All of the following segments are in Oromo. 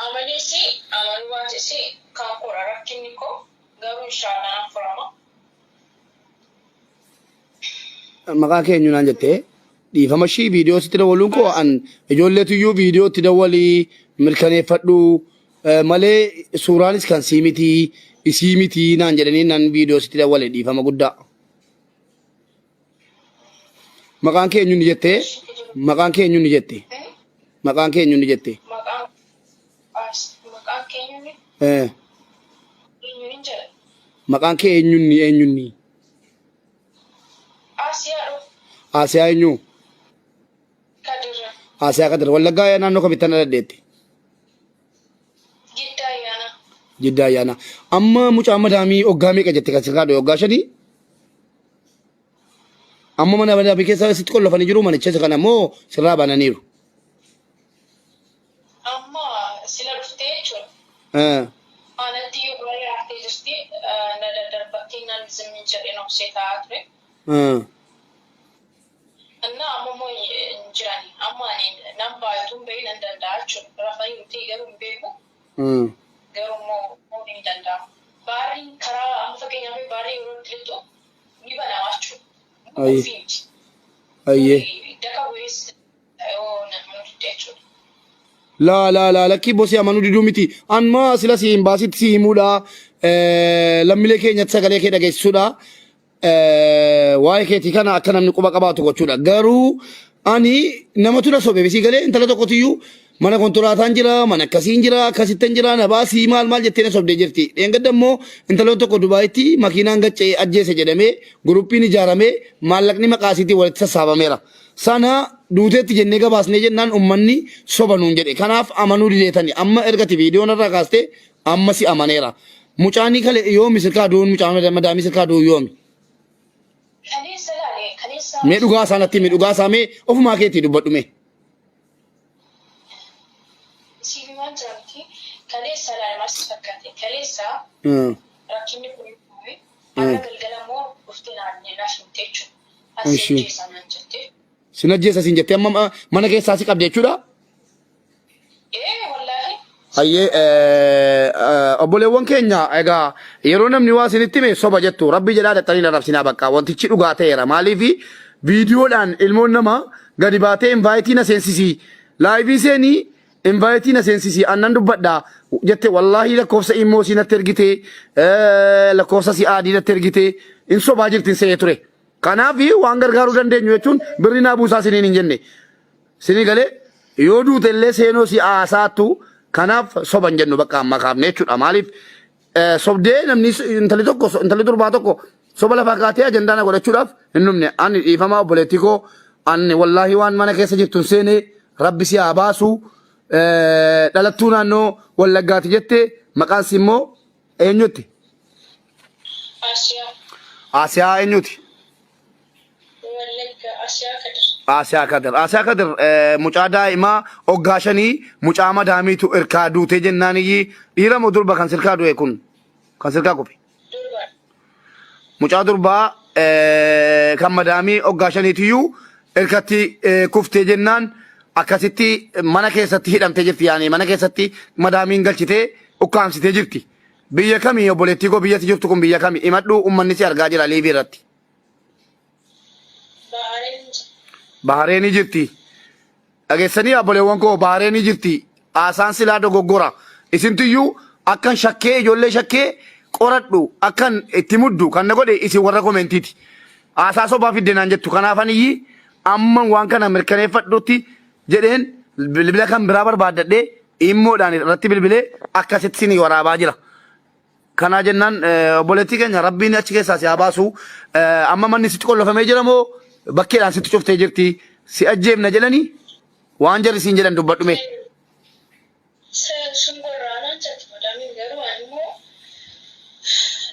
Amanis amanuu baates kan koodha rakkinni koo garuu inshaallah nan furama. Maqaa kee eenyu naan jettee dhiifama ishii viidiyoo sitti dawwaluun koo an ijoolleetu iyyuu viidiyoo itti dawwalii mirkaneeffadhu eh, malee suuraanis kan sii miti isii miti naan jedhanii nan viidiyoo sitti dawwale dhiifama guddaa. Maqaan kee eenyu ni jettee maqaan kee eenyu ni jette maqaan kee eenyu ni jette. Maqaan maqaan kee eenyu Eh, eenyu hin jedha. Maqaan kee eenyunni eenyunni? Asiyaa dhu Asiyaa eenyu? Kadir Asiyaa Kadir. Wallaggaa naannoo kamittan dhaladheetti? Giddaa Ayyaana. Jiddaa Ayyaanaa. Amma mucaan madaamii hoggaa meeqa jette kan sirraa dho'e hoggaa shanii? Amma mana madaamii keessa sitti qollofanii jiru manicha isa kana immoo sirraa bananiiru. Amma sila dhuftee jechuudha. Eh, Anatti iyyuu baay'ee aartee jirti. Na daddarbattee nan zimmin jedheen obsee taa'aa ture. eh. Innaa amma immoo hin jirani. Amma ani nan baay'atu hin bahin nan danda'a jechuudha. Rafanii ta'e garuu hin beeku. Mm. Garuu immoo immoo ni danda'ama. Baarriin karaa amma fakkeenyaaf baarrii yeroo itti lixxu ni banama jechuudha. Ayi. Ofii miti. Ayyee. Daka bu'ees yoo namni didde jechuudha. Laa laa laa lakkii bosii amanuu diduu miti. Amma sila si hin baasitti si himuudha. Eh, Lammiilee keenyatti sagalee kee dhageessisuudha. Eh, Waa'ee keetii kana akka namni quba qabaatu gochuudha. Garuu ani namatu na sobe bisii galee intala tokkotiyyuu mana konkolaataan jira, mana akkasiin jira, akkasittan jira, na baasii maal maal jettee na sobdee jirti. Dheengadda immoo intaloon tokko Dubaayitti makiinaan gaccee ajjeese jedhamee guruppiin ijaaramee maallaqni maqaa isiitiin walitti sassaabameera. Sana duuteetti jennee gabaasnee jennaan ummanni soba nuun jedhe. Kanaaf amanuu dideetani. Amma ergati viidiyoo narraa kaastee amma si amaneera. Mucaanii kale yoomi sirkaa du'uun mucaa madaamii sirkaa du'u yoomi? Kaleessa laale kaleessa. Mee dhugaa isaa natti himi dhugaa isaa mee ofumaa keetii dubbadhu mee. Siif himaan jira miti. Kaleessa laale maal si fakkaate? Kaleessa rakkinni kun uume. Har'a galgala immoo dhuftee naan naaf himte jechuudha. Asi Ishi. ajjeesa naan jette. Sin ajjeesa siin jettee amma mana keessaa si qabde jechuudha. Ee wallaahi. Hayyee obboleewwan keenya egaa yeroo namni waa isinitti hime soba jettu rabbi jedhaa dhaqxanii hin arrabsinaa bakka wantichi dhugaa ta'eera maaliif viidiyoodhaan ilmoon namaa gadi baatee invaayitii na seensisii laayivii seenii invaayitii na seensisii annan dubbadha jette wallaahii lakkoofsa immoo sii natti ergite lakkoofsa si aadii natti ergite hin sobaa jirti hin se'ee ture kanaaf waan gargaaruu dandeenyu jechuun birri naa buusaa isiniin hin jenne Sini galee yoo duute illee seenoo si haasaattu kanaaf soba hin jennu bakka amma kaafne jechuudha. Maaliif sobdee namni intalli tokko intalli durbaa tokko soba lafaa kaatee ajandaa na godhachuudhaaf hin dhumne. Ani dhiifamaa obboleettii koo ani wallaahi waan mana keessa jirtu hin seene rabbi si haa baasu dhalattuu naannoo wallaggaati jette maqaan si immoo eenyutti? Asiyaa. Asiyaa eenyuti? Wallagga Asiyaa Kadir. Asiyaa Kadir. Asiyaa Kadir eh, mucaa daa'imaa hoggaa shanii mucaa madaamiitu irkaa duutee jennaan iyyii dhiira moo durba kan sirkaa du'e kun kan sirkaa kufe. Durba. Mucaa durbaa eh, kan madaamii hoggaa shaniitiyyuu irkatti eh, kuftee jennaan akkasitti mana keessatti hidhamtee jirti yaani mana keessatti madaamiin galchitee ukkaamsitee jirti. Biyya kamii obboleettii koo biyyatti jirtu kun biyya kami himadhu ummanni si argaa jira liivii irratti. Bahareen Bahareenii jirti. Dhageessanii obboleewwan koo Bahareenii jirti. Haasaan silaa dogoggora. Isintiyyuu akkan shakkee ijoollee shakkee qoradhu akkan itti muddu kan na godhe isin warra komeentiiti. Haasaa sobaa fidde naan jettu kanaafan iyyii amma waan kana mirkaneeffadhutti jedheen bilbila kan biraa barbaaddadhee immoodhaan irratti bilbilee akkasitti isinii waraabaa jira. Kanaa jennaan obboleettii keenya rabbiin achi keessaa si haa baasu. Amma manni sitti qollofamee jira moo bakkeedhaan sitti cuftee jirti? Si ajjeefna jedhanii waan jarri siin jedhan dubbadhu mee. Sun gorraanaan jirti madaamiin garuu ani immoo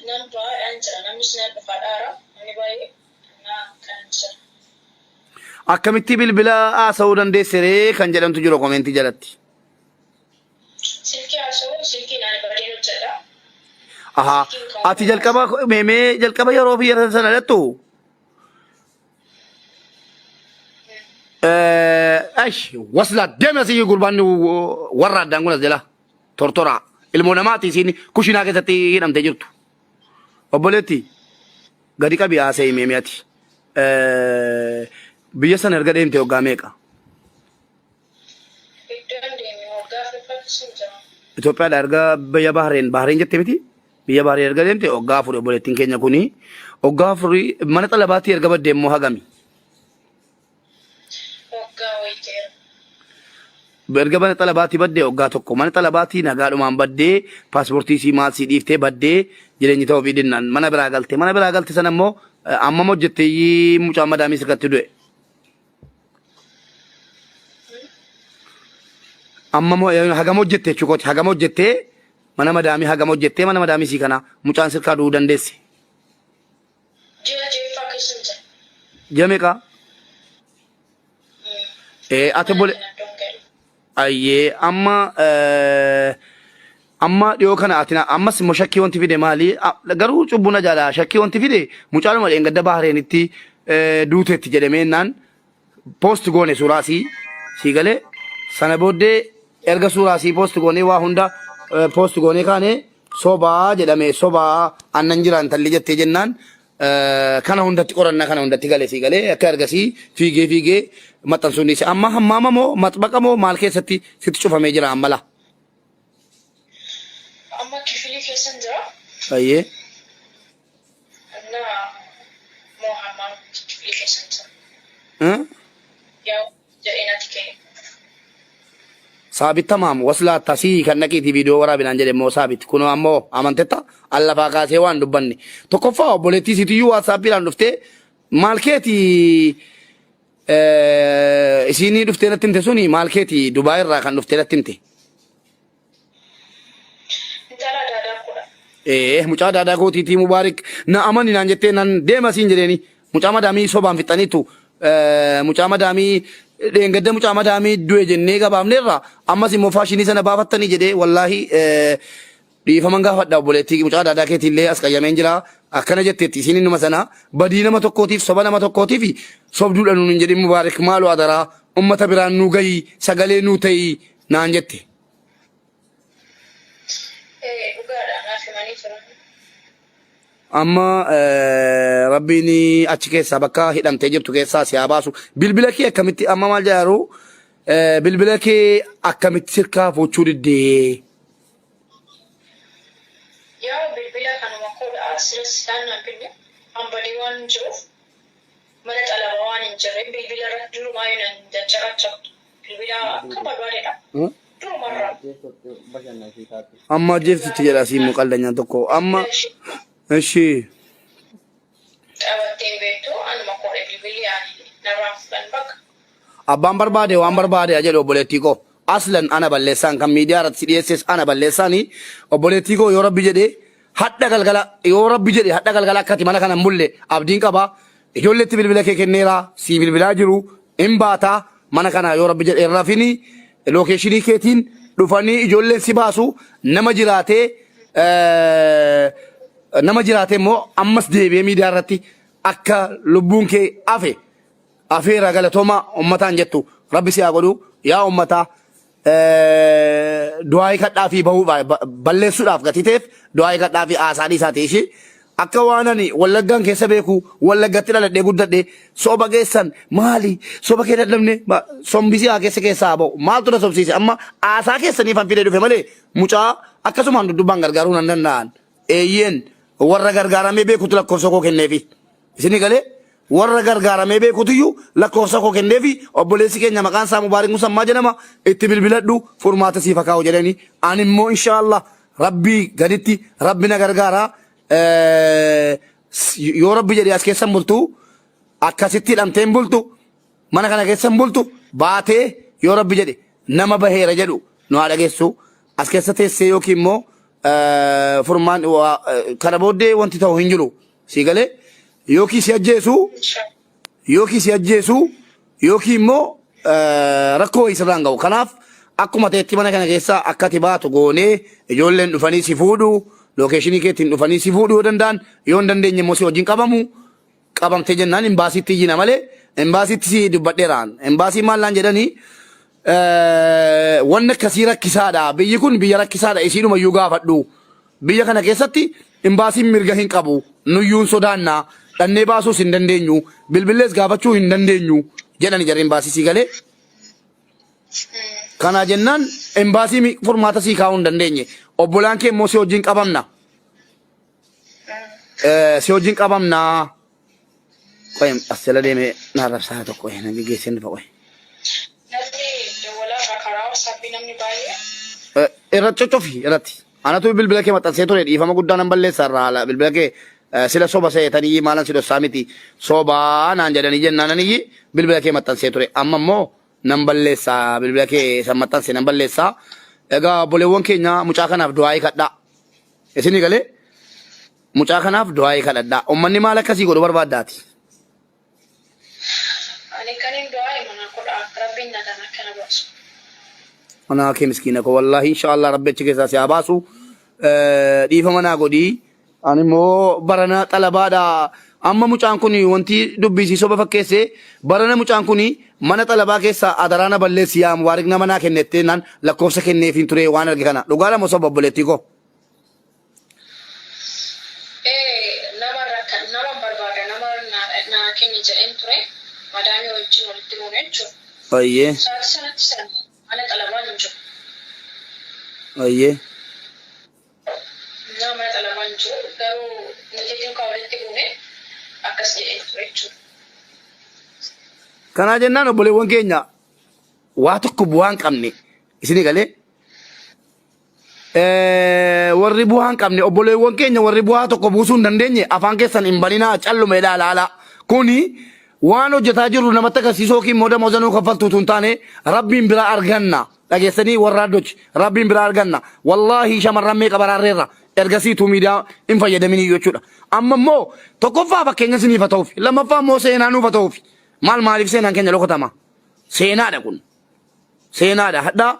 nan ba'aadhaan jira namnis nan dhufa dhaara namni baay'ee naa kanan jira. Akkamitti bilbila haasa'uu dandeesse ree kan jedhantu jiru komentii jalatti. Silkii haasa'uu silkiin ani badeen hojjedha. Ahaa. Ati jalqaba meemee jalqaba yeroo biyya sana dhattu Ash wasla deemi asii gurbaan warra addaan kun as jala tortoraa ilmoo namaati isiin kushinaa keessatti hidhamtee jirtu. Obboleetti gadi qabi haasa'ii mee ati. Biyya sana erga deemte waggaa meeqa? Iddoon deeme waggaa afurffaatti sun jira. Itoophiyaadha erga biyya Bahreen Bahreen jette miti? Biyya Bahreen erga deemte waggaa afuri obboleettiin keenya kuni waggaa afuri mana xalabaatti erga badde immoo hagami? Waggaa wayii ta'eera. Erga mana xalabaatti baddee waggaa tokko mana xalabaatti nagaadhumaan baddee paaspoortii sii maal sii dhiiftee baddee jireenyi ta'uu fi dinnaan mana biraa galte mana biraa galte sana immoo ammam hojjettee mucaan madaamii sirkatti du'e. Ammam hagam hojjette jechuu kooti hagam hojjettee mana madaamii hagam hojjettee mana madaamii sii kana mucaan sirkaa du'uu dandeesse. Ji'a jeeffaa keessa jira. Ji'a meeqa? Ati Mana obbole kana iddoon ga'e. Ayyee amma amma dhiyoo kana ati ammas immoo shakkii wanti fide maali? Garuu cubbuu na jaalaa shakkii wanti fide mucaanuma dheengadda Baahireenitti duuteetti jedhamee naan post goone suuraa sii sii galee sana booddee erga suuraa sii post goonee waa hunda post goonee kaane sobaa jedhame sobaa annan jira intalli jettee jennaan kana hundatti qorannaa kana hundatti gale sii galee akka ergasii fiigee fiigee maxxansuun dhiise amma hammaama moo maxbaqa moo maal keessatti sitti cufamee jira ammala. Amma kifilii keessan jira. Ayyee. Na moo hammaama kifilii keessan jira. Eh? Yaa jedhee natti kenne. Saabit tamaam waslaatta sii kan dhaqiitii viidiyoo waraabinaan jedhe immoo saabit kunoo ammoo amantetta an lafaa kaasee waan dubbanne tokkoffaa obboleettii siitiyyuu waatsaappiidhaan dhuftee maal keeti isiinii dhuftee natti himte suni maal keeti Dubaay irraa kan dhuftee natti himte. Intala daadaa koodha. Ee mucaa daadaa kootiitii Mubaarik na amani naan jettee nan deema siin jedheeni mucaa madaamii sobaan fixxaniitu mucaa madaamii dheengadda mucaa madaamii du'e jennee gabaafneerra ammas immoo faashinii sana baafattanii jedhee wallaahi dhiifaman gaafadha obboleettii mucaa daadaa keetiillee as qayyameen jira akkana jetteetti isiin innuma sana badii nama tokkootiif soba nama tokkootiif sobduudha nuun hin jedhin Mubaarik maaloo adaraa ummata biraan nuu gahi sagalee nuu ta'i naan jette. Ee dhugaadha naaf himanii turan. Amma rabbiin achi keessaa bakka hidhamtee jirtu keessaa si haa baasu. Bilbila kee akkamitti amma maal jedharu bilbila kee akkamitti sirkaa fuuchuu diddee? Yaa bilbila kanuma koodha silas isaan naan binne hambadee waan jiruuf mana xalaba waan hin jirre bilbila irratti durumaayyuu nan jajjaqachaqtu. Bilbila akka barbaadedha. Durumarraa. Amma ajjeeftutti jedha siin muqaldanyaan tokko. Amma ishi Qabattee hin beektu anuma koodha bilbilli ani narraa fudhan bakka. Abbaan barbaade waan barbaade haa jedhu obboleettii koo. Aslan ana balleessaan kan miidiyaa irratti si dhiyeesses ana balleessaani obboleettii koo yoo rabbi jedhe hadha galgala yoo rabbi jedhe hadha galgala akkati mana kana hin bulle abdiin qaba. Ijoolleetti bilbila kee kenneera sii bilbilaa jiru hin baata mana kana yoo rabbi jedhe hin rafini lookeeshinii keetiin dhufanii ijoolleen si baasu nama jiraatee nama jiraatee immoo ammas deebi'ee miidiyaa irratti akka lubbuun kee hafe afeera galatoomaa ummataan jettu rabbi si haa godhu yaa ummataa du'aayii kadhaa fi bahuu balleessuudhaaf gatii ta'eef du'aayii kadhaa fi haasaa dhiisaa ta'e ishee akka waan ani wallaggaan keessa beeku wallaggatti dhaladhee guddadhe soba keessan maali soba kee dadhabne sombisii haa keessa keessaa haa ba'u maaltu na sobsiise amma haasaa keessaniif an fidee dhufe malee mucaa akkasumaan duddubbaan gargaaruu nan danda'an eeyyeen warra gargaaramee beekutu lakkoofsa koo kenneefi isinii galee Warra gargaaramee beekutuyyu lakkoofsa koo kenneefi obboleessi keenya maqaan isaa Mubaarik Musammaa jedhama itti bilbiladhu furmaata siif haa kaa'u jedhani. Ani immoo inshaallah Rabbii gaditti Rabbi na gargaara. Yoo Rabbi jedhe as keessa hin bultu akkasitti hidhamtee hin bultu mana kana keessa hin bultu baatee yoo Rabbi jedhe nama baheera jedhu nu haa dhageessu. As keessa teessee yookiin immoo furmaan kana booddee wanti ta'u hin jiru. Sii galee yookiin si ajjeesu yookiin si ajjeesu yookiin immoo rakkoo wayii sirraan ga'u. Kanaaf akkuma ta'etti mana kana keessa akka ati baatu goonee ijoolleen dhufanii si fuudhu lookeeshinii keetiin dhufanii si fuudhuu yoo danda'an yoo hin dandeenye immoo si wajjin qabamu qabamtee jennaan imbaasiitti iyyina malee Embaasiitti si dubbadheeraan. Embaasii maal naan jedhanii wanni akkasii rakkisaadha. Biyyi kun biyya rakkisaadha. Isiinuma iyyuu gaafadhu. Biyya kana keessatti imbaasiin mirga hin qabu. Nuyyuu hin sodaanna. Dhannee baasuus hin dandeenyu. Bilbillees gaafachuu hin dandeenyu. Jedhani jarri imbaasii sii galee. Kana jennaan imbaasii furmaata sii kaa'uu hin dandeenye. Obbolaan kee immoo si wajjin qabamna. Si wajjin qabamna. Qoy as jala deemee na arrabsaa tokko na geggeessee dhufa qoy. Namni dawwalaa irraa karaa WhatsApp namni baay'ee. Irratti cocofi irratti. Anatu bilbila kee maxxansee ture dhiifama guddaa nan balleessa irraa haala bilbila kee sila soba seetanii maalan si dhossaa miti sobaa naan jedhanii jennaan aniyyi bilbila kee maxxansee ture amma immoo nan balleessa bilbila kee san maxxanse nan balleessa. Egaa obboleewwan keenya mucaa kanaaf du'aa'ii kadhaa. Isinii galee mucaa kanaaf du'aa'ii kadhadhaa. Uummanni maal akkasii godhu barbaaddaati? Ani kanin du'aa mana godha rabbiin nagaan akkana baasu. Manaa kee miskiina koo wallaahi inshaallah rabbi achi keessaa si haa baasu. Dhiifama naa godhii. Ani immoo barana xalabaadha. Amma mucaan kun wanti dubbisii soba fakkeesse barana mucaan kun mana xalabaa keessa adaraa na balleessi yaa mubaarik nama naa kennettee naan lakkoofsa kenneefiin ture waan arge kana. Dhugaadha moo soba obboleettii koo? Ee nama rakkan nama barbaada nama naa kenni jedheen ture madaamii wajjin walitti buune jechuudha. Ayyee. Sa'aatii sanatti sana mana xalabaan hin jiru. Ayyee. Nama mana xalabaan hin jiru garuu nuti duukaa walitti buune akkas jedheen ture jechuudha. Kanaa jennaan obboleewwan keenya waa tokko bu'aa hin qabne isinii galee warri bu'aa hin qabne obboleewwan keenya warri bu'aa tokko buusuu hin dandeenye afaan keessan hin baninaa calluma jedhaa ilaalaa. Kuni waan hojjetaa jirru namatti agarsiisuu yookiin immoo damooza nuu kaffaltu utuu hin taane rabbiin bira arganna. Dhageessanii warra addochi rabbiin bira arganna. Wallaahi shamarran meeqa baraarreerra ergasii utuu miidiyaa hin fayyadamin iyyuu jechuudha. Amma immoo tokkoffaa fakkeenya isiniif haa ta'uufi lammaffaa immoo seenaa nuuf haa ta'uufi. Maal maaliif seenaan keenya dhokatama? Seenaadha kun. Seenaadha. Hadhaa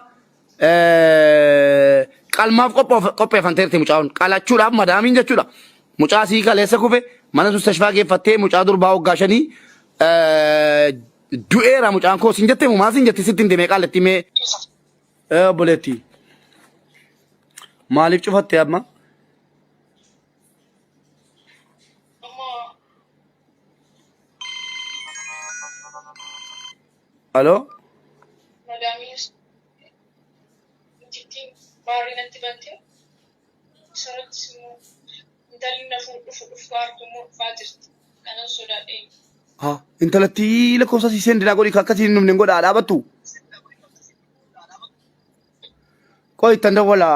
qalmaaf qopheeffanteerti mucaan qalachuudhaaf madaamiin jechuudha. Mucaa sii kaleessa kufe mana mustashfaa geeffattee mucaa durbaa waggaa shanii du'eera mucaan koo siin jette moo maal siin jette sitti hin deemee qaalletti mee obboleetti maaliif cufatte amma? Aloo? Madaamiin Intittiin baarrii natti bante isarrattis immoo intalli na fuudhufu dhufaa immoo dhufaa jirti. Kanan sodaadheen. Ha, intalattii lakkoofsa sii seendi naa godhi akkasii hin dhumne godhaa dhaabattu. Qoy ittan dawwala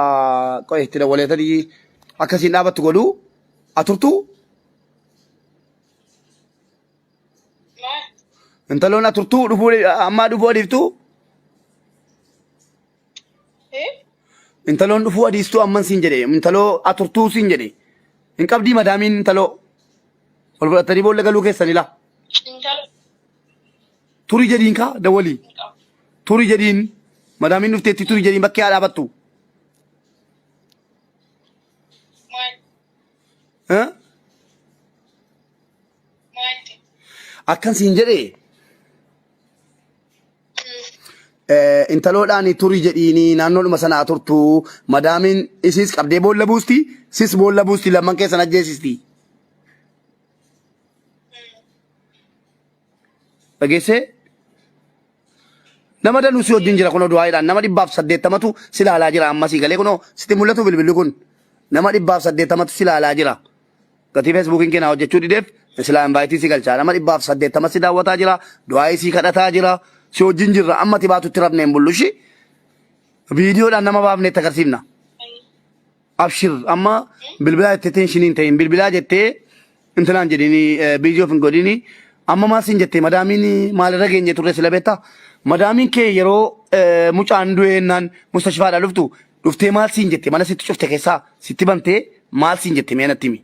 qoy itti dawwaleetanii akkasiin dhaabattu godhu aturtuu. Maal? Intaloon aturtuu dhufuu ammaa dhufuu adiiftuu. Eh? Intaloon dhufuu adiistuu amman siin jedhe intaloo aturtuu siin jedhe. Hin qabdii madaamiin intaloo. Ol fudhattanii boolla galuu keessan ilaa. Intala Turii jedhiin kaa dawwalii. hin qabu. Turii jedhiin madaamiin dhufteetti turii jedhiin bakkee haa dhaabattu. Maal? Eh? Maal? Akkan siin jedhe intaloodhaan turii jedhiini naannoodhuma sanaa turtu madaamiin isiis qabdee boolla buusti sis boolla buusti lamman keessan ajjeesisti. Dhageessee nama danuu si wajjin jira kunoo du'aayiidhaan nama 180tu si laalaa jira ammasii galee kunoo sitti mul'atu bilbilli kun nama 180tu si laalaa jira. Gatii feesbuukiin keenyaa hojjechuu dideef silaa invaayitii si galchaa nama 180 si daawwataa jira du'aayii si kadhataa jira si wajjin jirra amma ati baatutti rafneen bullushi viidiyoodhaan nama baafnee itti agarsiifna. Abshir amma bilbilaa jettee tenshiniin hin ta'in bilbilaa jettee intalaan jedhini biizii of hin godhini amma maal siin jettee madaamiin maalirra geenye turre sila beektaa madaamiin kee yeroo mucaan du'eennaan mustashfaadhaa dhuftu dhuftee maal siin jette mana sitti cufte keessaa sitti bantee maal siin jette mee natti himi.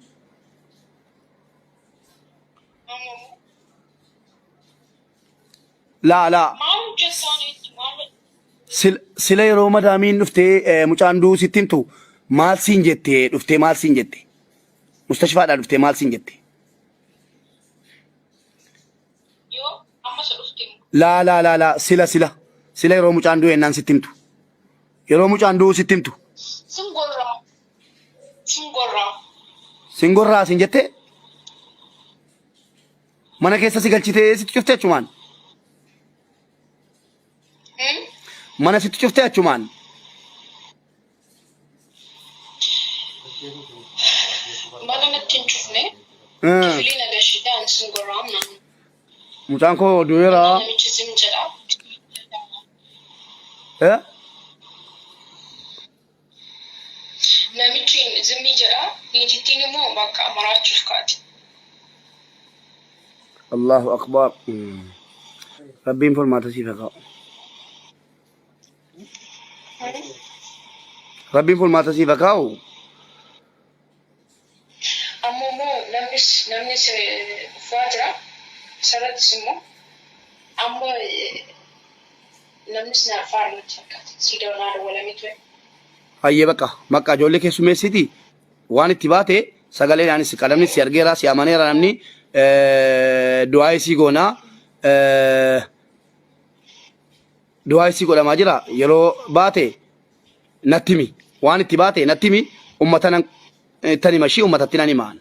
Laa laa Maal hojjettaaniitti maal Sila yeroo madaamiin dhuftee mucaan du'uu sitti himtu maal siin jette dhuftee maal siin jette mustashfaadhaa dhuftee maal siin jette. Yoo Laa laa laa laa sila sila sila yeroo mucaan du'e ennaan sitti himtu. Yeroo mucaan du'u sitti himtu. Sin gorraa. Sin gorraa. Sin gorraa sin jettee mana keessa si galchitee sitti cuftee achumaan. Mana sitti cuftee achumaan. Mana natti hin cufne. Kifilii na gashite ani sin gorraa naan. Mucaan koo du'eera. Namichi zim jedha. Eh? Namichi zimmii jedha. Niitittiin immoo bakka maraachuuf kaati. Allahu akbar. Rabbiin furmaata siif haa kaa'u. Rabbiin furmaata siif haa kaa'u. Amma immoo namnis namnis dhufaa jira. Isarrattis immoo amma namnis na dhufaa jira natti fakkaata. Sii naa dawwalamee ture. Hayyee bakka bakka ijoollee keessummeessiti waan itti baate sagaleedhaanis qalamni si argeera si amaneera namni du'aa isii goonaa du'aa isii godhamaa jira yeroo baate natti himi waan itti baate natti himi ummata nan tan hima ishii ummatatti nan himaan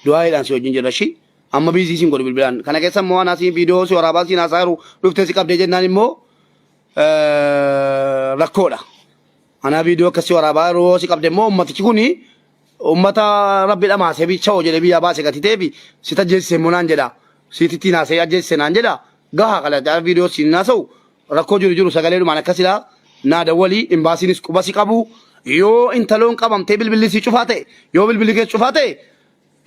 du'aa'iidhaan si wajjin jirra ishii amma biizii siin godhu bilbilaan kana keessa immoo anaa siin viidiyoo si waraabaa siin haasaa jiru dhuftee si qabdee jennaan immoo rakkoodha. Anaa viidiyoo akkasii waraabaa yeroo si qabde immoo ummatichi kuni ummata rabbi dhamaasee bicha hoo jedhee biyyaa baase gati ta'eefi si tajjeessise immoo naan jedha. Siititti naasee ajjeessise naan jedha. Gaha kana viidiyoo siin naasa'u rakkoo jiru jiru sagaleedhumaan akkasidha. Naa dawwalii imbaasiinis quba si qabu. Yoo intaloon qabamtee bilbilli si cufaa ta'e yoo bilbilli kee cufaa ta'e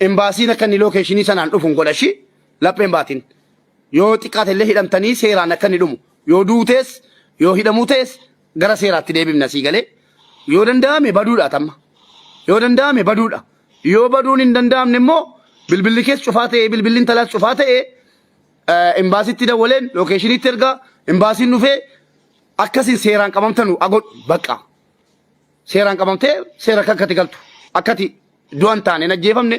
imbaasiin akka inni lookeeshinii sanaan dhufu hin godhashi lapheen baatin. Yoo xiqqaate illee hidhamtanii seeraan akka inni dhumu. Yoo duutees yoo hidhamuu ta'es gara seeraatti deebifna sii galee. Yoo danda'ame baduudha tamma. Yoo danda'ame baduudha. Yoo baduun hin danda'amne immoo bilbilli kees cufaa ta'e bilbilli intalaas cufaa ta'e imbaasitti dawwaleen lookeeshiniitti erga imbaasiin dhufee akkasiin seeraan qabamtanu agodhu bakka. Seeraan qabamtee seera akka akkati galtu akkati du'an taane hin ajjeefamne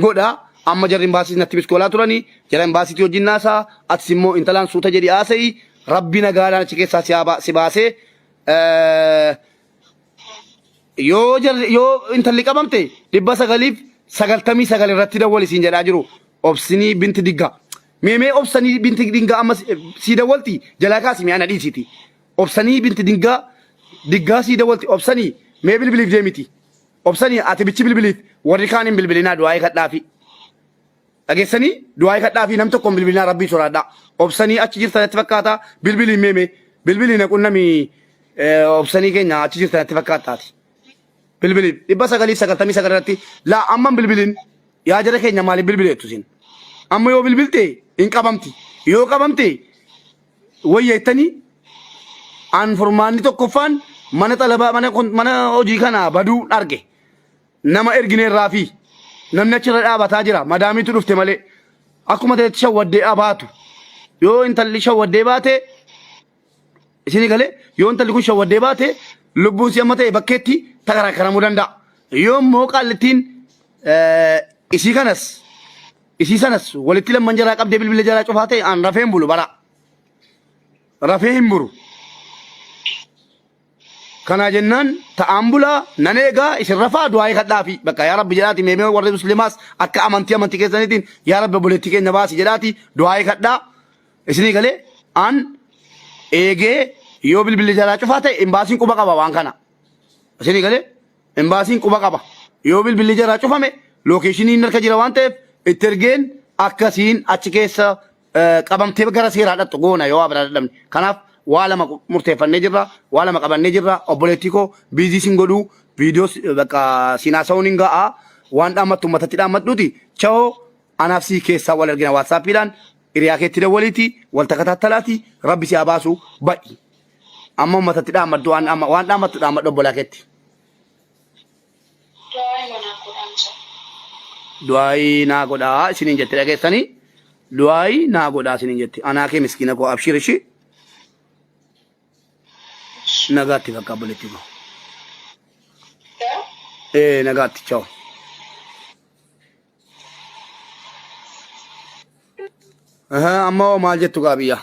godha. Amma jarri imbaasiis natti biskoolaa turanii jara imbaasiitii wajjin naasaa atis immoo intalaan suuta jedhi haasa'i rabbi nagaadhaan achi keessaa si haa si baasee yoo jarri yoo intalli qabamte 999 irratti dawwali siin jedhaa jiru obsinii binti diggaa. Mee mee obsanii binti diggaa amma sii dawwalti jalaa kaasi mee ana dhiisiti. Obsanii binti dingaa diggaa sii dawwalti obsanii mee bilbiliif deemiti. Obsanii ati bichi bilbiliif warri kaan hin bilbilinaa du'aa'ii kadhaafi. Dhageessanii du'aa'ii kadhaafi nam tokko hin bilbilinaa rabbii soraadhaa. Obsanii achi jirta natti fakkaata bilbilii mee mee bilbilii na qunnami obsanii keenya achi jirta natti fakkaataati. Bilbiliif 999 irratti laa amma hin bilbilin yaa jara keenya maaliif bilbileettu isin. Amma yoo bilbilte hin qabamti. Yoo qabamte wayya jettanii an furmaanni tokkoffaan mana xalabaa mana mana hojii kana baduu arge nama ergineerraa fi namni achirra dhaabataa jira madaamiitu dhufte malee akkuma ta'etti shawwaddee abaatu yoo intalli shawwaddee baate isinii galee yoo intalli kun shawwaddee baate lubbuun si amma ta'e bakkeetti takarakaramuu danda'a yoo immoo qaallittiin isii kanas Isii sanas walitti lamman jaraa qabdee bilbila jaraa cufaa ta'e an rafee hin bulu bara. Rafee hin buru. Kanaa jennaan ta'aan bulaa nan eegaa isin rafaa du'aa'ii kadhaafi bakka yaa rabbi jedhaati meemee warri muslimaas akka amantii amantii keessaniitiin yaa rabbi obboleettii keenya baasi jedhaati du'aa'ii kadhaa isinii galee an eegee yoo bilbilli jaraa cufaa ta'e imbaasiin quba qaba waan kana isinii galee Imbaasiin quba qaba. Yoo bilbilli jaraa cufame lookeeshiniin harka jira waan ta'eef itti ergeen akkasiin achi keessa qabamtee gara seeraa dhaqxu goona yoo waa biraa dadhabne. Kanaaf waa lama murteeffannee jirra, waa lama qabannee jirra. Obboleettii koo biizii sin godhuu viidiyoo bakka siin haasa'uun hin ga'a. Waan dhaammattu uummatatti dhaammadhuuti. Chawoo anaaf sii keessaa wal argina waatsaappiidhaan hiriyaa keetti dawwaliiti wal takataattalaati rabbi si haa baasu ba'i. Amma uummatatti dhaammadhu waan waan dhaammattu dhaammadhu obbolaa keetti. Du'aa'ii manaa godhaan jira. Du'aa'ii naa godhaa isiniin jette dhageessanii du'aa'ii naa godhaa isiniin jette anaa kee miskiina koo abshiir ishii nagaatti bakka obboleettii koo. Yaa? Ee nagaatti chao. Amma hoo maal jettu gaa biyya?